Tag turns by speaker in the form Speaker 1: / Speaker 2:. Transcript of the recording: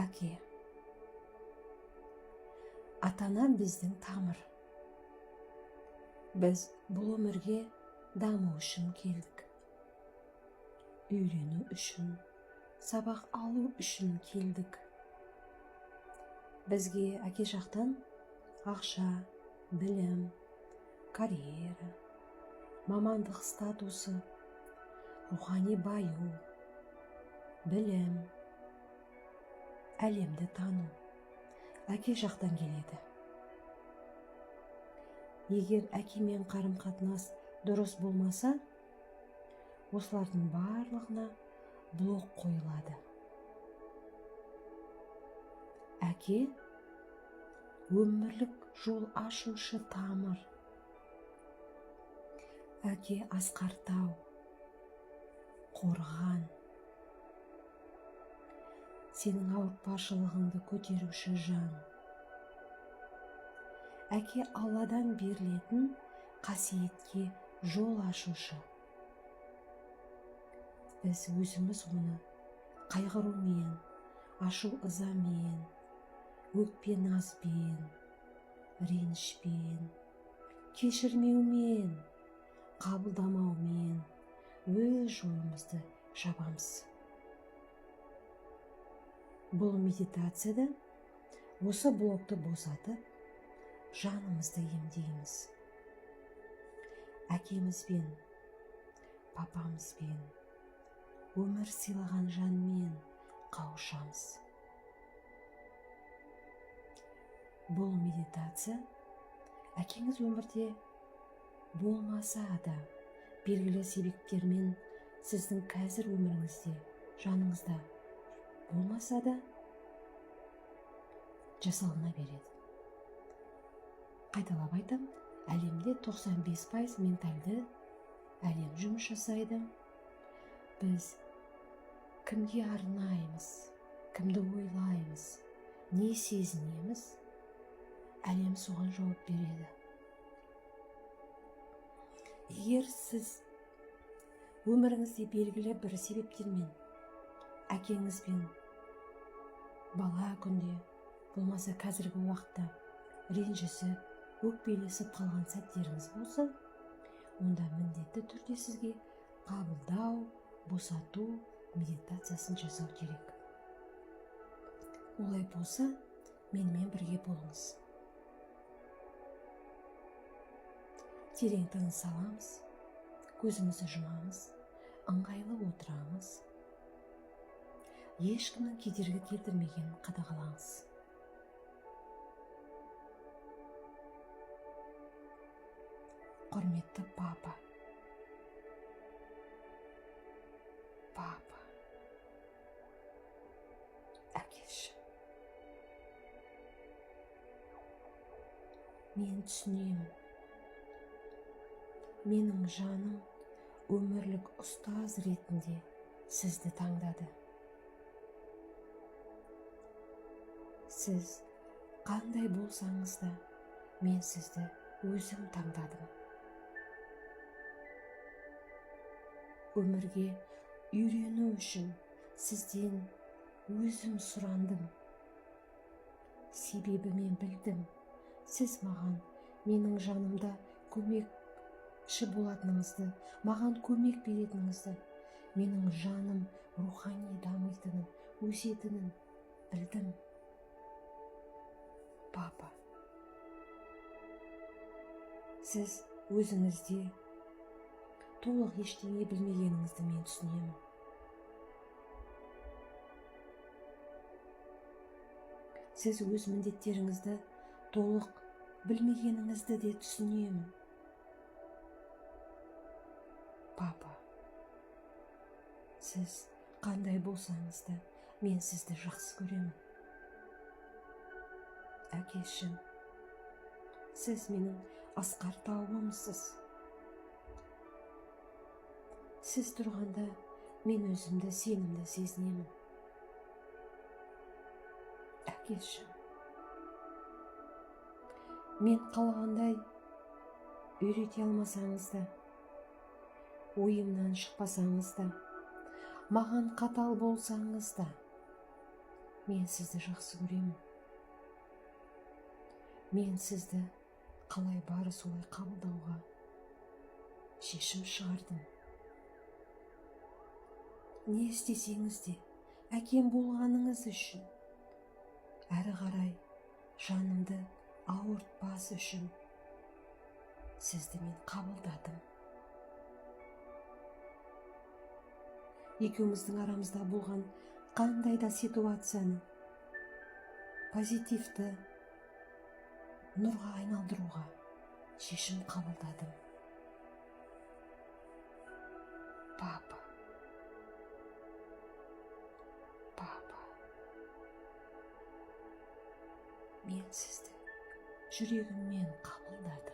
Speaker 1: Әке. Ата-ана біздің тамыр. Біз бұл өмірге даму үшін келдік. Үйрену үшін, сабақ алу үшін келдік. Бізге әке жақтан ақша, білім, карьера, мамандық статусы, рухани баю, білім, әлемді тану әке жақтан келеді. Егер әкемен қарым-қатынас дұрыс болмаса, осылардың барлығына блок қойылады. Әке өмірлік жол ашушы тамыр. Әке асқар тау, қорған. Сенің ауыртпашылығыңды көтеруші жан. Әке Алладан берілетін қасиетке жол ашушы. Біз өзіміз оны қайғырумен, ашу-ызамен, өкпе-назбен, ренішпен, кешірмеумен, қабылдамаумен өз жолымызды жабамыз. Бұл медитацияда осы блокты босатып, жанымызды емдейміз. Әкемізбен, папамызбен, өмір сыйлаған жанмен қауышамыз. Бұл медитация әкеңіз өмірде болмаса да белгілі себептермен сіздің қазір өміріңізде, жаныңызда болмаса да жасалына береді. Қайталап айтам, әлемде 95% ментальды әлем жұмыс жасайды. Біз кімге арнаймыз, кімді ойлаймыз, не сезінеміз, әлем соған жауап береді. Егер сіз өміріңізде белгілі бір себептермен әкеңізбен бала күнде, болмаса қазіргі уақытта ренжісіп, өкпелесіп қалған сәттеріңіз болса, онда міндетті түрде сізге қабылдау, босату медитациясын жасау керек. Олай болса, менімен бірге болыңыз. Терең тыныс аламыз, көзімізді жұмамыз, ыңғайлы отырамыз. Ешкімнің кедергі келтірмегенін қадағалаңыз. Құрметті папа, папа, әкеші, мен түсінемін. Менің жаным өмірлік ұстаз ретінде сізді таңдады. Сіз қандай болсаңыз да, мен сізді өзім таңдадым. Өмірге үйрену үшін сізден өзім сұрандым. Себебі мен білдім, сіз маған менің жанымда көмекші болатыныңызды, маған көмек беретініңізді, менің жаным рухани дамитынын, өсетінін білдім. Папа, сіз өзіңізде толық ештеңе білмегеніңізді мен түсінемін. Сіз өз міндеттеріңізді толық білмегеніңізді де түсінемін. Папа, сіз қандай болсаңыз да, мен сізді жақсы көремін. Әкешім, сіз менің асқар тауымсыз. Сіз тұрғанда мен өзімді сенімді сезінемін. Әкешім, мен қалағандай үйрете алмасаңыз да, ойымнан шықпасаңыз да, маған қатал болсаңыз да, Мен сізді жақсы көремін. Мен сізді қалай бары солай қабылдауға шешім шығардым. Не істесеңіз де, әкем болғаныңыз үшін, әрі қарай жанымды ауыртпас үшін сізді мен қабылдадым. Екеуміздің арамызда болған қандай да ситуацияны позитивті нұрға айналдыруға шешім қабылдадым. Папа, папа, мен сізді жүрегіммен қабылдадым.